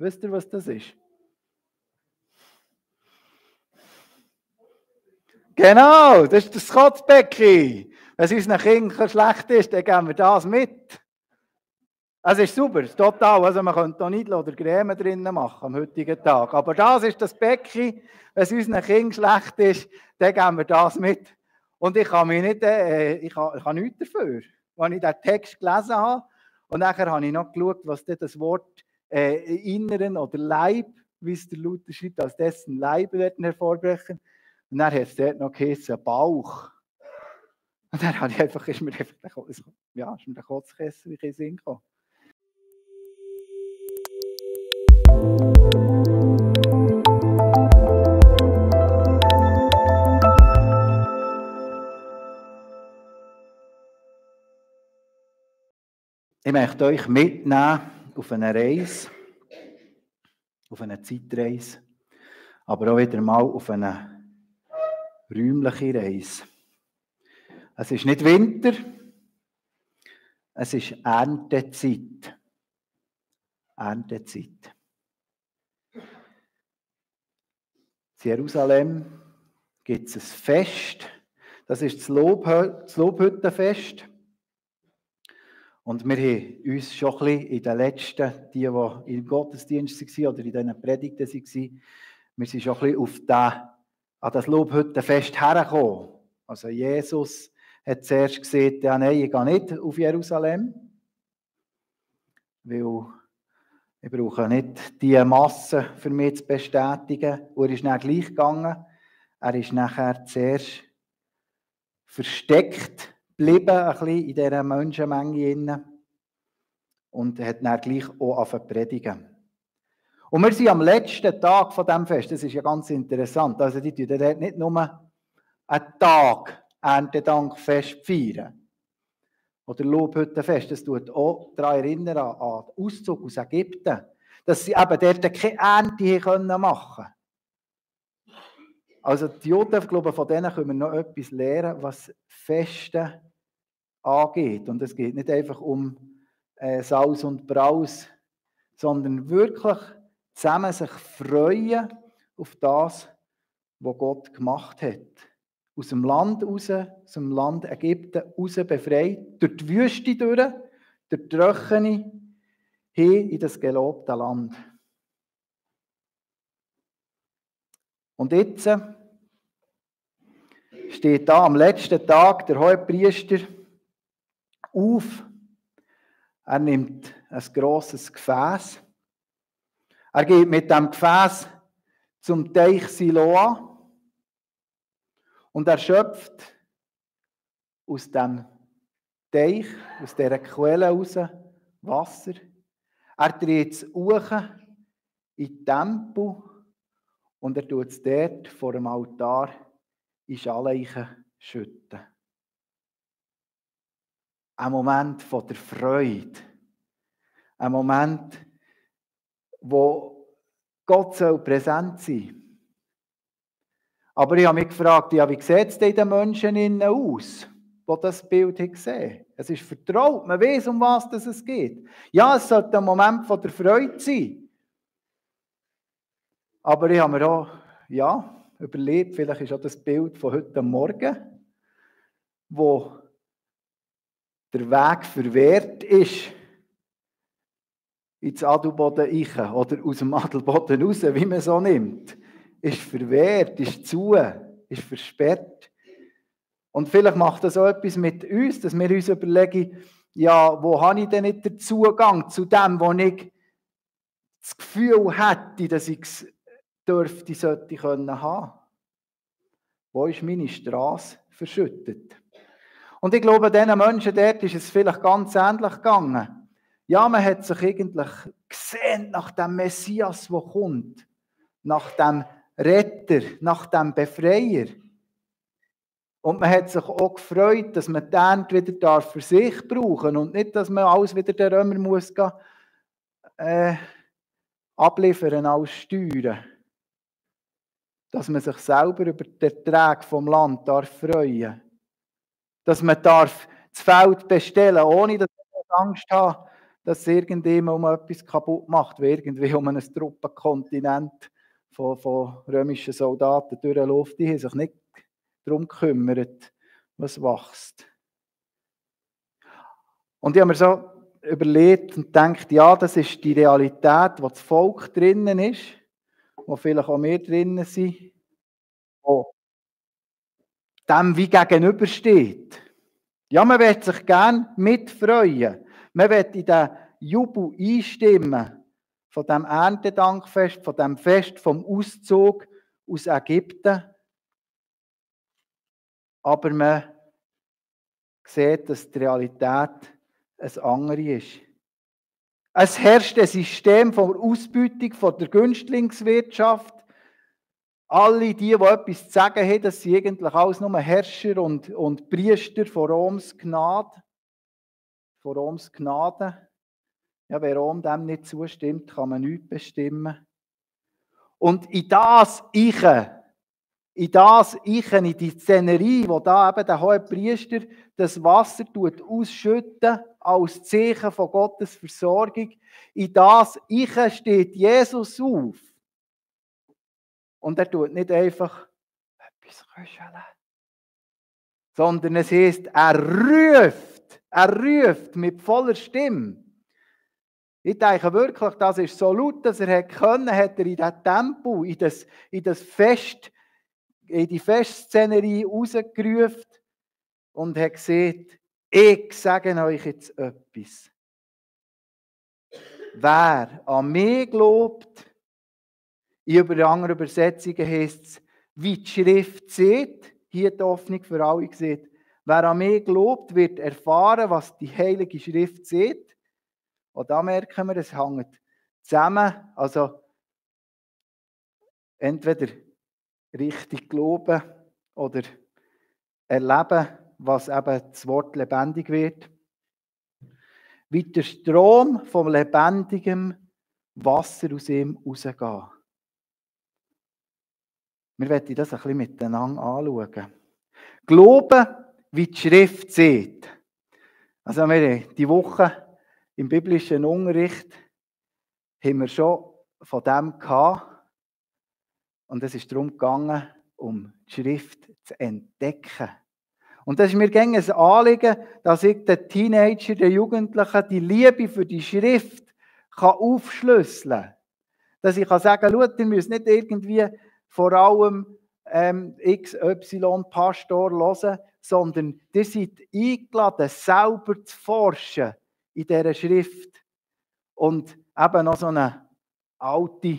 Wisst ihr, was das ist? Genau, das ist das Kotzbecken. Wenn es unseren Kindern schlecht ist, dann geben wir das mit. Es ist super, total. Also man könnte da nicht oder Creme drinnen machen am heutigen Tag. Aber das ist das Becken. Wenn es unseren Kindern schlecht ist, dann geben wir das mit. Und ich kann mich nicht, ich habe nichts dafür. Als ich diesen Text gelesen habe, und nachher habe ich noch geschaut, was das Wort Inneren oder Leib, wie es der Luther schreibt, als dessen Leib werden hervorbrechen. Und dann hat es dort noch geheißen, Bauch. Und dann habe ich einfach, ist mir der Kotzkessel in den Sinn gekommen. Ich möchte euch mitnehmen auf eine Reise, auf eine Zeitreise, aber auch wieder mal auf eine räumliche Reise. Es ist nicht Winter, es ist Erntezeit. Erntezeit. In Jerusalem gibt es ein Fest, das ist das Lobhüttenfest. Und wir haben uns schon ein bisschen in den letzten, die im Gottesdienst waren oder in diesen Predigten waren, wir sind schon ein bisschen an das Lobhüttenfest hergekommen. Also Jesus hat zuerst gesagt, ja nein, ich gehe nicht auf Jerusalem, weil ich brauche nicht diese Masse für mich zu bestätigen. Und er ist dann gleich gegangen. Er ist nachher zuerst versteckt geblieben, ein bisschen in dieser Menschenmenge. Und hat dann gleich auch angefangen zu predigen. Und wir sind am letzten Tag von diesem Fest. Das ist ja ganz interessant. Also die tun dort nicht nur einen Tag Erntedankfest feiern. Oder Lobhüttenfest. Das tut auch daran erinnern, an den Auszug aus Ägypten. Dass sie eben dort keine Ernte machen konnten. Also die Juden, ich glaube, von denen können wir noch etwas lernen, was Feste angeht. Und es geht nicht einfach um Saus und Braus, sondern wirklich zusammen sich freuen auf das, was Gott gemacht hat. Aus dem Land raus, aus dem Land Ägypten raus befreit, durch die Wüste durch die Trockenheit, hin in das gelobte Land. Und jetzt steht da am letzten Tag der Hohepriester auf. Er nimmt ein grosses Gefäß. Er geht mit dem Gefäß zum Teich Siloa und er schöpft aus dem Teich, aus dieser Quelle raus, Wasser. Er dreht es hoch in den Tempel und er tut es dort vor dem Altar in Schalleichen schütten. Ein Moment von der Freude. Ein Moment, wo Gott soll präsent sein. Aber ich habe mich gefragt, ja, wie sieht es denn in den Menschen innen aus, die das Bild gesehen haben? Es ist vertraut, man weiß, um was es geht. Ja, es sollte ein Moment von der Freude sein. Aber ich habe mir auch überlegt, vielleicht ist auch das Bild von heute Morgen, wo der Weg verwehrt ist, ins Adelboden rein oder aus dem Adelboden raus, wie man so nimmt, ist verwehrt, ist zu, ist versperrt. Und vielleicht macht das auch etwas mit uns, dass wir uns überlegen, ja, wo habe ich denn nicht den Zugang zu dem, wo ich das Gefühl hätte, dass ich es sollte haben. Wo ist meine Straße verschüttet? Und ich glaube, diesen Menschen dort ist es vielleicht ganz ähnlich gegangen. Ja, man hat sich eigentlich gesehen nach dem Messias, der kommt. Nach dem Retter, nach dem Befreier. Und man hat sich auch gefreut, dass man die Ernte wieder für sich brauchen darf und nicht, dass man alles wieder den Römer muss abliefern als Steuern. Dass man sich selber über die Erträge vom Land freuen darf. Dass man das Feld bestellen darf, ohne dass man Angst hat, dass es irgendjemand um etwas kaputt macht, wie irgendwie um ein Truppenkontinent von römischen Soldaten durch die Luft. Die haben sich nicht darum gekümmert, was wächst. Und ich habe mir so überlegt und gedacht, ja, das ist die Realität, wo das Volk drinnen ist, wo vielleicht auch wir drinnen sind, wo dem wie gegenübersteht. Ja, man will sich gerne mitfreuen. Man will in den Jubel einstimmen von dem Erntedankfest, von dem Fest vom Auszug aus Ägypten. Aber man sieht, dass die Realität eine andere ist. Es herrscht ein System von Ausbeutung von der Günstlingswirtschaft. Alle die etwas zu sagen haben, das sind eigentlich alles nur Herrscher und Priester von Roms Gnade. Von Roms Gnade. Ja, wer Rom dem nicht zustimmt, kann man nichts bestimmen. Und in die Szenerie, wo da eben der hohe Priester das Wasser ausschütten als Zeichen von Gottes Versorgung, in das steht Jesus auf. Und er tut nicht einfach etwas köcheln, sondern es heisst, er ruft mit voller Stimme. Ich denke wirklich, das ist so laut, dass er können, hat er in diesen Tempel, in die Festszenerie rausgerufen und hat gesagt, ich sage euch jetzt etwas. Wer an mich glaubt, in anderen Übersetzungen heisst es, wie die Schrift sieht, hier die Hoffnung für alle sieht, wer an mich glaubt, wird erfahren, was die Heilige Schrift sieht. Und da merken wir, es hängt zusammen, also entweder richtig glauben oder erleben, was eben das Wort lebendig wird. Wie der Strom vom lebendigen Wasser aus ihm rausgehen. Wir wollen das ein bisschen miteinander anschauen. Glauben, wie die Schrift sieht. Also wir haben die Woche im biblischen Unterricht haben wir schon von dem gehabt. Und es ist darum gegangen, um die Schrift zu entdecken. Und das ist mir gerne ein Anliegen, dass ich den Teenager, den Jugendlichen, die Liebe für die Schrift aufschlüsseln kann. Dass ich sagen kann, schaut, ihr müsst nicht irgendwie vor allem XY-Pastor hören, sondern ihr seid eingeladen, selber zu forschen in dieser Schrift. Und eben noch so eine alte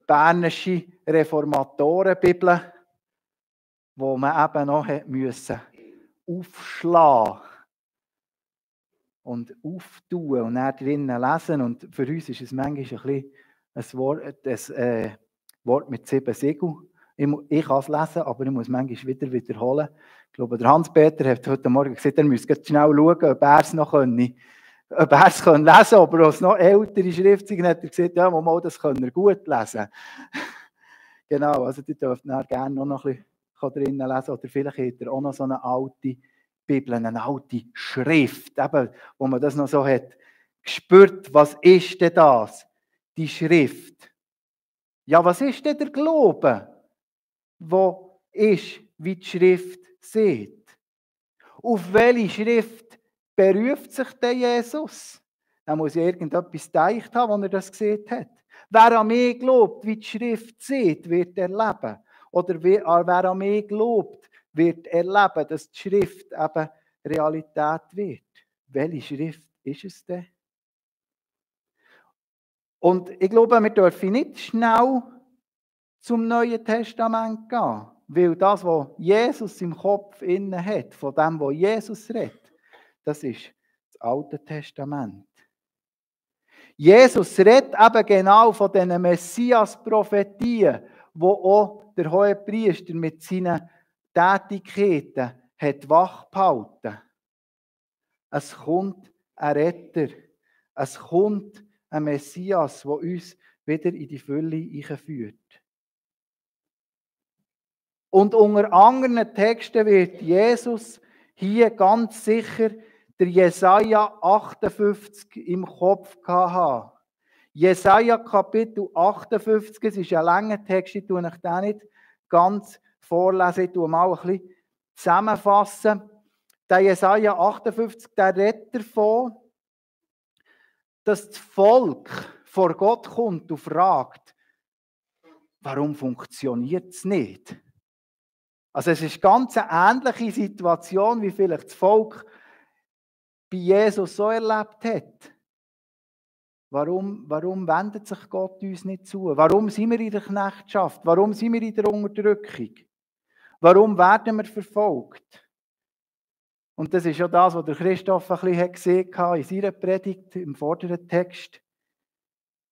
bernische Reformatorenbibel, wo man eben noch müssen aufschlagen und auftun und dann drinnen lesen. Und für uns ist es manchmal ein Wort mit 7 Siegeln. Ich kann es lesen, aber ich muss manchmal wieder wiederholen. Ich glaube, der Hans-Peter hat heute Morgen gesagt, er müsste schnell schauen, ob er es noch lesen kann, aber als noch ältere Schrift sind, hat er gesagt, ja, mal, das kann er gut lesen. Genau, also die dürfen gerne noch ein bisschen drinnen lesen, oder vielleicht hat er auch noch so eine alte Bibel, eine alte Schrift, eben, wo man das noch so hat gespürt, was ist denn das, die Schrift? Ja, was ist denn der Glaube, wo ist, wie die Schrift sieht? Auf welche Schrift beruft sich denn Jesus? Er muss ja irgendetwas gedacht haben, als er das gesehen hat. Wer an mich glaubt, wie die Schrift sieht, wird erleben. Oder wer an mich glaubt, wird erleben, dass die Schrift eben Realität wird. Welche Schrift ist es denn? Und ich glaube, wir dürfen nicht schnell zum Neuen Testament gehen. Weil das, was Jesus im Kopf inne hat, von dem, was Jesus redet, das ist das Alte Testament. Jesus redet eben genau von diesen Messias-Prophetien, wo auch der Hohepriester mit seinen Tätigkeiten hat wachgehalten. Es kommt ein Retter, es kommt ein Messias, der uns wieder in die Fülle einführt. Und unter anderen Texten wird Jesus hier ganz sicher der Jesaja 58 im Kopf hatte. Jesaja Kapitel 58, es ist ein langer Text, ich tue euch den nicht ganz vorlesen, ich tue mal ein bisschen zusammenfassen. Der Jesaja 58, der redet davon, dass das Volk vor Gott kommt und fragt, warum funktioniert es nicht? Also es ist ganz eine ähnliche Situation, wie vielleicht das Volk bei Jesus so erlebt hat. Warum wendet sich Gott uns nicht zu? Warum sind wir in der Knechtschaft? Warum sind wir in der Unterdrückung? Warum werden wir verfolgt? Und das ist ja das, was der Christoph ein bisschen gesehen hat in seiner Predigt, im vorderen Text.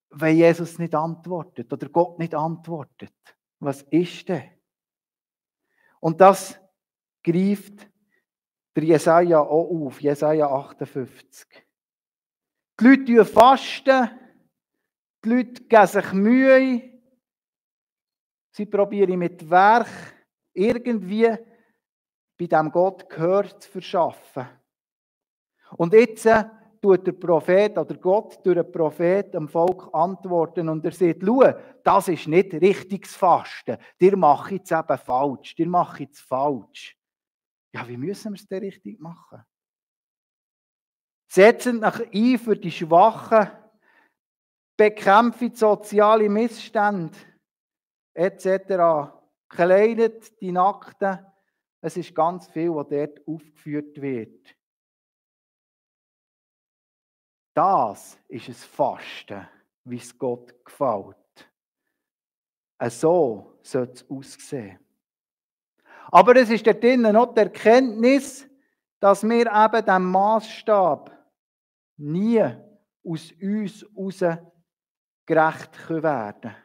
Wenn Jesus nicht antwortet oder Gott nicht antwortet, was ist denn? Und das greift der Jesaja auch auf, Jesaja 58. Die Leute fasten, die Leute geben sich Mühe, sie probieren mit Werk irgendwie bei diesem Gott Gehör zu verschaffen. Und jetzt tut der Prophet oder Gott durch den Prophet dem Volk antworten und er sagt, schau, das ist nicht richtiges Fasten, ihr macht es eben falsch, ihr macht es falsch. Ja, wie müssen wir es denn richtig machen? Setzt euch ein für die Schwachen, bekämpft soziale Missstände, etc. Kleidet die Nackten. Es ist ganz viel, was dort aufgeführt wird. Das ist ein Fasten, wie es Gott gefällt. So soll es aussehen. Aber es ist dort drinnen noch die Erkenntnis, dass wir eben diesem Massstab nie aus uns heraus gerecht werden können.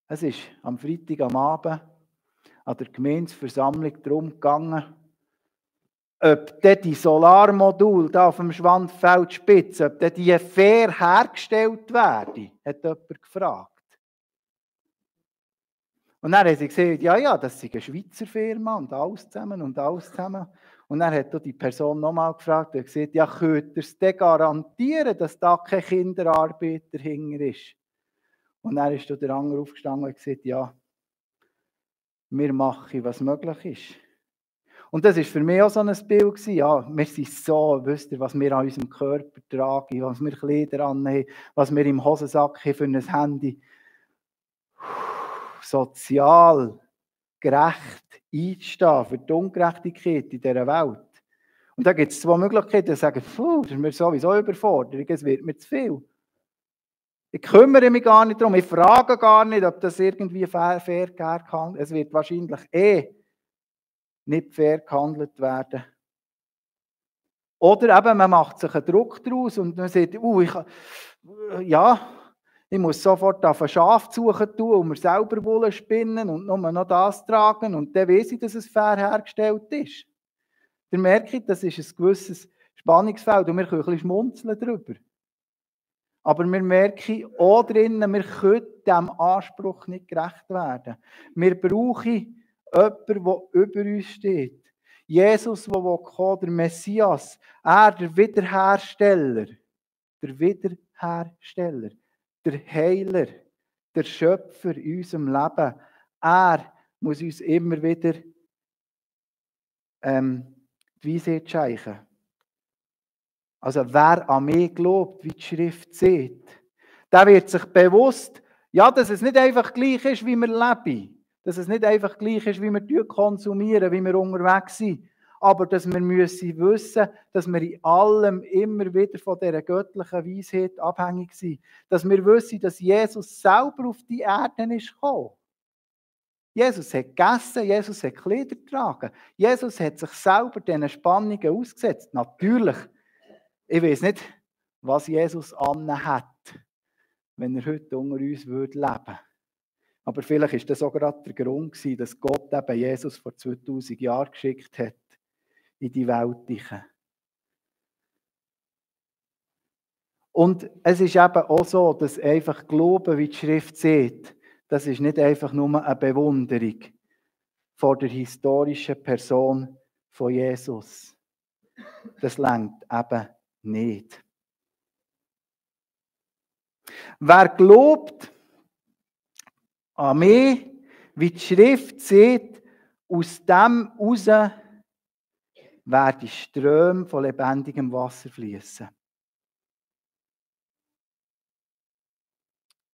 Es ist am Freitag am Abend an der Gemeindeversammlung darum gegangen, ob die Solarmodule da auf dem Schwandfeld Spitze, ob die fair hergestellt werden, hat jemand gefragt. Und dann haben sie gesagt, ja, das ist eine Schweizer Firma und alles zusammen. Und dann hat die Person nochmal gefragt und gesagt, ja, könnt ihr es denn garantieren, dass da kein Kinderarbeiter hinter ist? Und dann ist der andere aufgestanden und gesagt, ja, wir machen, was möglich ist. Und das war für mich auch so ein Bild. Ja, wir sind so, wisst ihr, was wir an unserem Körper tragen, was wir Kleider annehmen, was wir im Hosensack haben für ein Handy. Sozial gerecht einzustehen für die Ungerechtigkeit in dieser Welt. Und da gibt es zwei Möglichkeiten, die sagen, das ist mir sowieso Überforderung, es wird mir zu viel. Ich kümmere mich gar nicht darum, ich frage gar nicht, ob das irgendwie fair gehandelt wird. Es wird wahrscheinlich nicht fair gehandelt werden. Oder eben, man macht sich einen Druck daraus und man sagt, ich muss sofort auf ein Schaf suchen tun und mir selber Wolle spinnen und nur noch das tragen und dann weiss ich, dass es fair hergestellt ist. Ihr merkt, das ist ein gewisses Spannungsfeld und wir können ein bisschen schmunzeln darüber. Aber wir merken auch drinnen, wir können diesem Anspruch nicht gerecht werden. Wir brauchen jemanden, der über uns steht. Jesus, der kommt, der Messias, der Wiederhersteller. Der Wiederhersteller. Der Heiler, der Schöpfer in unserem Leben, er muss uns immer wieder die Weisheit schenken. Also wer an mich glaubt, wie die Schrift sagt, der wird sich bewusst, dass es nicht einfach gleich ist, wie wir leben, dass es nicht einfach gleich ist, wie wir konsumieren, wie wir unterwegs sind, aber dass wir müssen wissen, dass wir in allem immer wieder von dieser göttlichen Weisheit abhängig sind. Dass wir wissen, dass Jesus selber auf die Erde ist gekommen. Jesus hat gegessen, Jesus hat Kleider getragen. Jesus hat sich selber diesen Spannungen ausgesetzt. Natürlich, ich weiß nicht, was Jesus anhat, wenn er heute unter uns leben würde. Aber vielleicht ist das auch gerade der Grund gewesen, dass Gott eben Jesus vor 2000 Jahren geschickt hat in die Welt. Und es ist eben auch so, dass einfach Glauben, wie die Schrift sagt, das ist nicht einfach nur eine Bewunderung vor der historischen Person von Jesus, das reicht eben nicht. Wer glaubt an mich, wie die Schrift sagt, aus dem heraus werden Ströme von lebendigem Wasser fließen.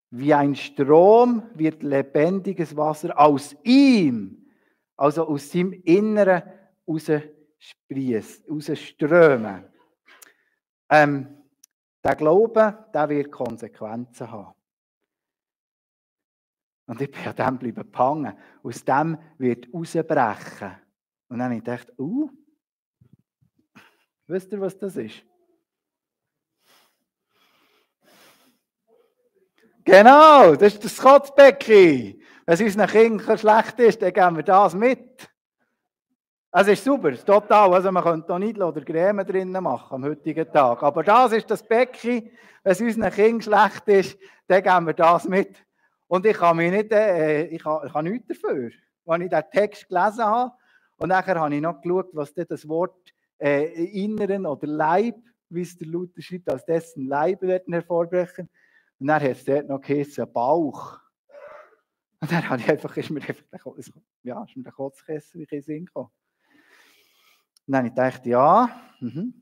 Wie ein Strom wird lebendiges Wasser aus ihm, also aus seinem Inneren, rausströmen. Der Glaube, der wird Konsequenzen haben. Und ich bin an dem bleiben hängen. Aus dem wird rausbrechen. Und dann habe ich gedacht, wisst ihr, was das ist? Genau, das ist das Kotzbecken. Wenn es unseren Kindern schlecht ist, dann geben wir das mit. Es ist super, total. Also man könnte da nicht oder Creme drinnen machen am heutigen Tag. Aber das ist das Becken. Wenn es unseren Kindern schlecht ist, dann geben wir das mit. Und ich kann mich nicht, ich habe nichts dafür. Als ich diesen Text gelesen habe, und nachher habe ich noch geschaut, was denn das Wort Inneren oder Leib, wie es der Luther schreibt, als dessen Leib werden hervorbrechen. Und dann hat es dort noch geheißen, Bauch. Und dann habe ich einfach, ist mir der Kotzkessel in den Sinn gekommen. Und dann habe ich gedacht, ja, wir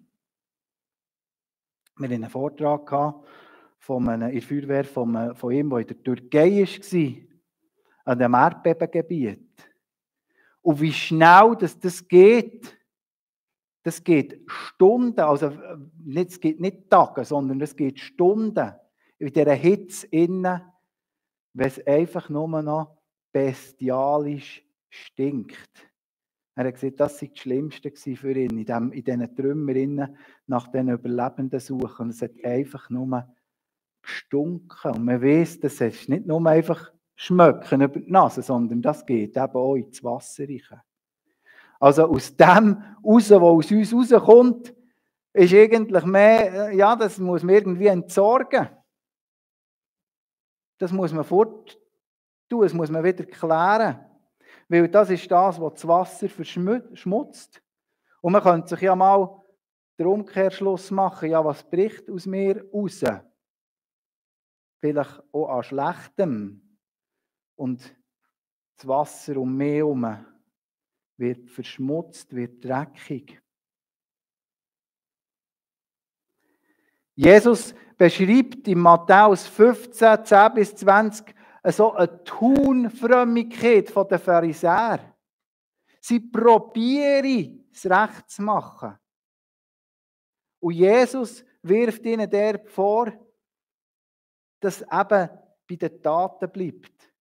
hatten einen Vortrag gehabt in der Feuerwehr von ihm, der in der Türkei war, an dem Erdbebengebiet. Und wie schnell das geht Stunden, also es geht nicht Tage, sondern es geht Stunden in dieser Hitze innen, wenn es einfach nur noch bestialisch stinkt. Er hat gesagt, das sei das Schlimmste für ihn, in diesen Trümmern nach den Überlebenden suchen. Und es hat einfach nur gestunken. Und man weiss, das ist nicht nur einfach Schmöcken über die Nase, sondern das geht eben auch ins Wasser rein. Also aus dem raus, was aus uns rauskommt, ist eigentlich mehr, ja, das muss man irgendwie entsorgen. Das muss man forttun, das muss man wieder klären. Weil das ist das, was das Wasser verschmutzt. Und man könnte sich ja mal den Umkehrschluss machen, ja, was bricht aus mir raus? Vielleicht auch an Schlechtem. Und das Wasser um mich herum wird verschmutzt, wird dreckig. Jesus beschreibt in Matthäus 15, 10 bis 20 so eine Tunfrömmigkeit der Pharisäer. Sie probieren, es recht zu machen. Und Jesus wirft ihnen der vor, dass eben bei den Taten bleibt.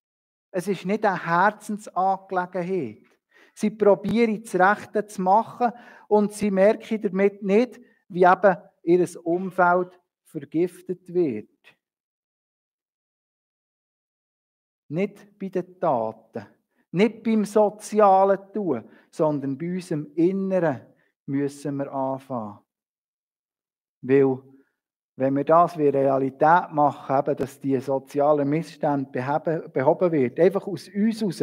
Es ist nicht eine Herzensangelegenheit. Sie probieren, das Rechte zu machen und sie merken damit nicht, wie eben ihr Umfeld vergiftet wird. Nicht bei den Taten, nicht beim sozialen Tun, sondern bei unserem Inneren müssen wir anfangen. Weil, wenn wir das wie Realität machen, eben, dass die sozialen Missstände behoben wird, einfach aus uns raus,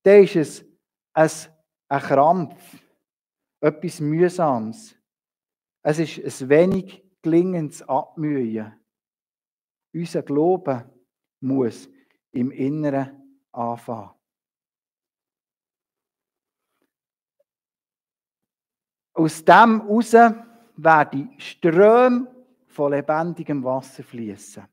dann ist es ein Krampf, etwas Mühsames. Es ist ein wenig gelingendes Abmühen. Unser Glaube muss im Inneren anfangen. Aus dem heraus werden Ströme von lebendigem Wasser fließen.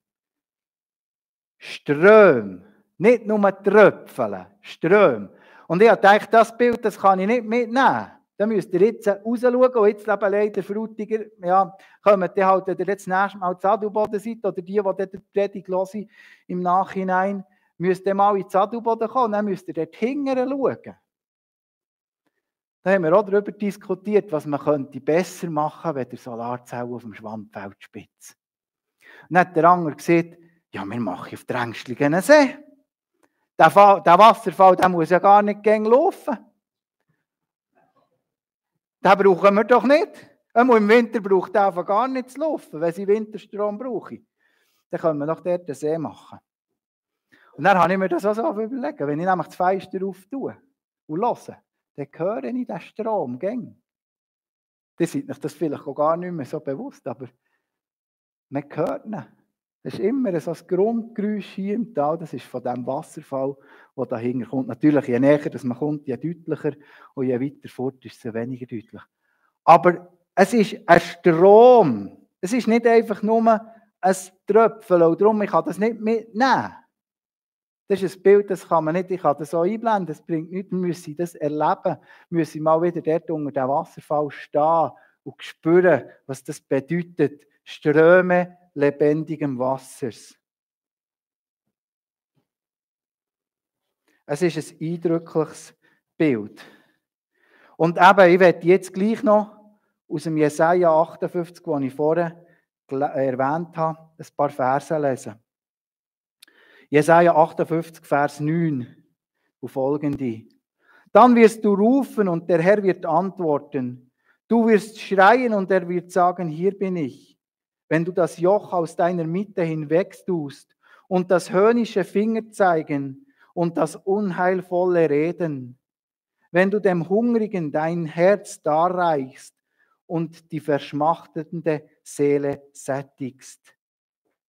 Ströme, nicht nur Tröpfchen, Ströme. Und ich habe gedacht, das Bild, das kann ich nicht mitnehmen. Da müsst ihr jetzt rausschauen und jetzt leben leider Frutiger, ja, kommen die halt, wenn ihr jetzt das nächste Mal zu Adelboden seid oder die die Predigt hören im Nachhinein, müsst ihr mal ins Adelboden kommen, dann müsst ihr dort hinten schauen. Da haben wir auch darüber diskutiert, was man könnte besser machen, wenn der Solarzelle auf dem Schwammfeld spitzt. Und dann hat der andere gesagt, ja, wir machen auf der Ängstlichen einen See. Der Wasserfall, der muss ja gar nicht gängig laufen. Den brauchen wir doch nicht. Im Winter braucht der einfach gar nicht zu laufen, wenn sie Winterstrom brauchen. Dann können wir doch dort den See machen. Und dann habe ich mir das auch so überlegt, wenn ich nämlich das Fenster auftue und höre, dann höre ich den Strom, gell? Ihr seid euch das vielleicht auch gar nicht mehr so bewusst, aber man hört ihn. Das ist immer so ein Grundgeräusch hier im Tal, das ist von dem Wasserfall, der dahinter kommt. Natürlich, je näher dass man kommt, je deutlicher und je weiter fort ist es weniger deutlich. Aber es ist ein Strom. Es ist nicht einfach nur ein Tröpfchen und darum ich kann das nicht mitnehmen. Das ist ein Bild, das kann man nicht, ich kann das so einblenden, das bringt nichts, wir müssen das erleben, wir müssen mal wieder dort unter dem Wasserfall stehen und spüren, was das bedeutet, Ströme lebendigem Wassers. Es ist ein eindrückliches Bild. Und eben, ich werde jetzt gleich noch aus dem Jesaja 58, das ich vorher erwähnt habe, ein paar Verse lesen. Jesaja 58, Vers 9 und folgende. Dann wirst du rufen und der Herr wird antworten. Du wirst schreien und er wird sagen, hier bin ich. Wenn du das Joch aus deiner Mitte hinwegtust und das höhnische Fingerzeigen und das unheilvolle Reden, wenn du dem Hungrigen dein Herz darreichst und die verschmachtende Seele sättigst,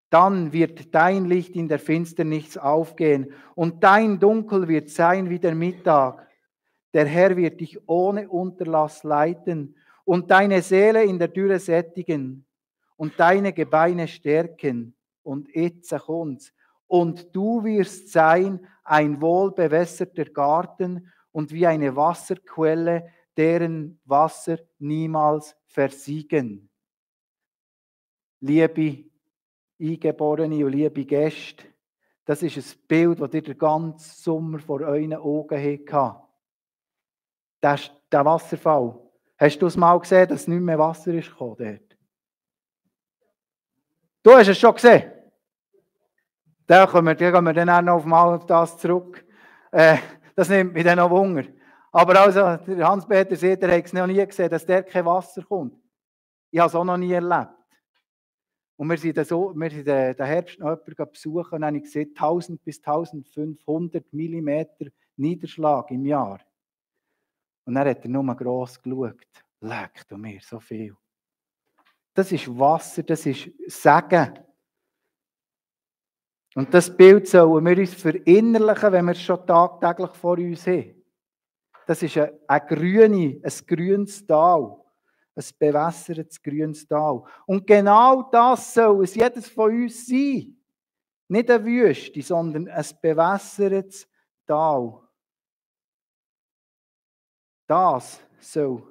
dann wird dein Licht in der Finsternis aufgehen und dein Dunkel wird sein wie der Mittag. Der Herr wird dich ohne Unterlass leiten und deine Seele in der Dürre sättigen und deine Gebeine stärken. Und jetzt kommt's. Und du wirst sein ein wohlbewässerter Garten und wie eine Wasserquelle, deren Wasser niemals versiegen. Liebe Eingeborene und liebe Gäste, das ist ein Bild, das ihr den ganzen Sommer vor euren Augen hattet. Der Wasserfall. Hast du es mal gesehen, dass nicht mehr Wasser ist gekommen dort? Du hast es schon gesehen? Da gehen wir dann auch noch mal auf das zurück. Das nimmt mich dann noch Wunder. Aber also, der Hans-Peter sagt, er hat es noch nie gesehen, dass dort kein Wasser kommt. Ich habe es auch noch nie erlebt. Und wir sind den Herbst noch jemanden besuchen und habe gesehen, 1000 bis 1500 mm Niederschlag im Jahr. Und dann hat er nur gross geschaut. Leck du mir, so viel. Das ist Wasser, das ist Segen. Und das Bild sollen wir uns verinnerlichen, wenn wir es schon tagtäglich vor uns haben. Das ist ein grünes Tal. Ein bewässertes grünes Tal. Und genau das soll es jedes von uns sein. Nicht eine Wüste, sondern ein bewässertes Tal. Das soll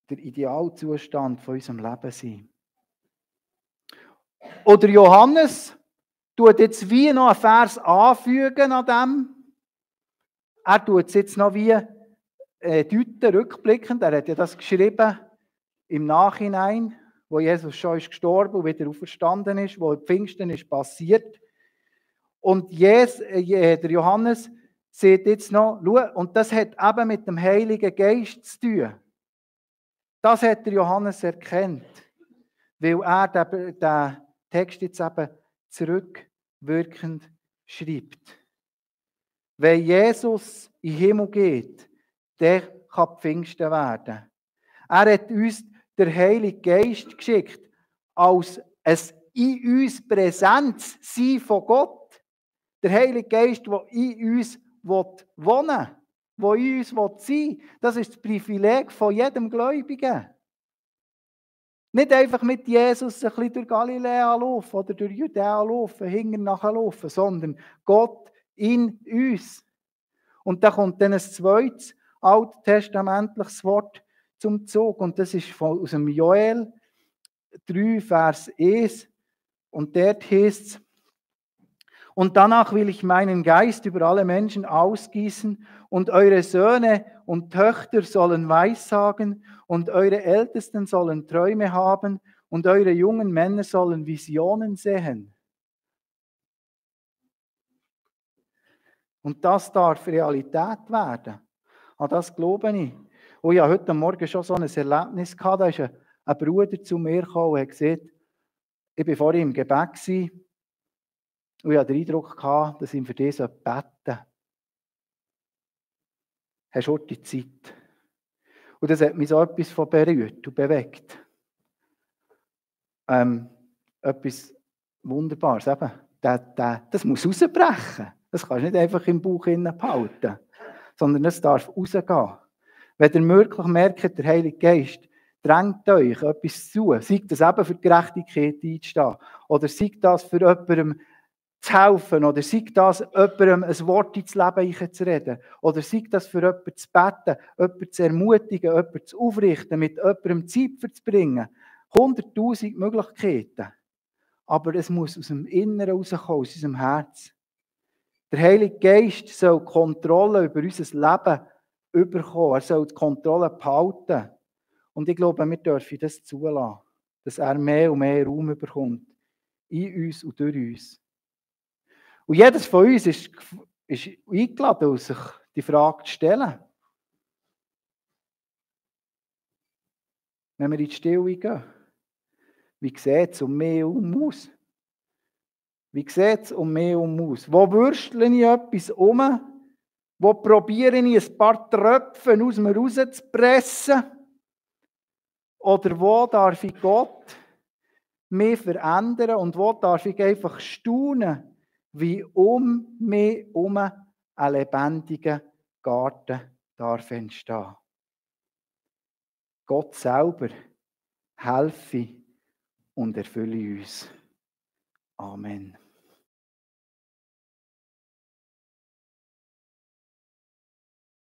der Idealzustand von unserem Leben sein. Oder Johannes tut jetzt wie noch einen Vers anfügen an dem. Er tut es jetzt noch wie deuten, rückblickend. Er hat ja das geschrieben im Nachhinein, wo Jesus schon ist gestorben und wieder auferstanden ist, wo Pfingsten ist passiert. Und der Johannes sieht jetzt noch, schau, und das hat eben mit dem Heiligen Geist zu tun. Das hat der Johannes erkannt, weil er den Text jetzt eben zurückwirkend schreibt. Wenn Jesus in den Himmel geht, dann kann Pfingsten werden. Er hat uns den Heiligen Geist geschickt, als ein in uns Präsenz sein von Gott. Der Heilige Geist, der in uns wohnen will, der in uns sein will. Das ist das Privileg von jedem Gläubigen. Nicht einfach mit Jesus ein bisschen durch Galiläa laufen oder durch Judäa laufen, hinten nachher laufen, sondern Gott in uns. Und da kommt dann ein zweites alttestamentliches Wort zum Zug. Und das ist aus dem Joel 3, Vers 1. Und dort heißt es, und danach will ich meinen Geist über alle Menschen ausgießen und eure Söhne und Töchter sollen Weissagen und eure Ältesten sollen Träume haben und eure jungen Männer sollen Visionen sehen. Und das darf Realität werden. An das glaube ich. Und ich hatte heute Morgen schon so ein Erlebnis gehabt, da ist ein Bruder zu mir gekommen und hat gesagt, ich war vorhin im Gebet gewesen, und ich hatte den Eindruck dass ich für dich beten soll. Hast du die Zeit? Und das hat mich so etwas von berührt und bewegt. Etwas Wunderbares. Eben, das muss rausbrechen. Das kannst du nicht einfach im Bauch behalten, sondern es darf rausgehen. Wenn ihr wirklich merkt, der Heilige Geist drängt euch etwas zu, sei das eben für die Gerechtigkeit einzustehen, oder sei das für jemandem zu helfen, oder sei das jemandem ein Wort ins Leben einzureden, oder sei das für jemanden zu beten, jemanden zu ermutigen, jemanden zu aufrichten, mit jemandem Zeit verbringen. 100'000 Möglichkeiten. Aber es muss aus dem Inneren rauskommen, aus unserem Herz. Der Heilige Geist soll Kontrolle über unser Leben bekommen. Er soll die Kontrolle behalten. Und ich glaube, wir dürfen das zulassen, dass er mehr und mehr Raum bekommt. In uns und durch uns. Und jedes von uns ist eingeladen, sich die Frage zu stellen. Wenn wir in die Stille gehen, wie sieht es um mich herum aus? Wie sieht es um mich herum aus? Wo würstle ich etwas um? Wo probiere ich ein paar Tröpfe aus mir rauszupressen? Oder wo darf ich Gott mich verändern und wo darf ich einfach staunen, wie um mich herum ein lebendiger Garten darf entstehen. Gott selber helfe und erfülle uns. Amen.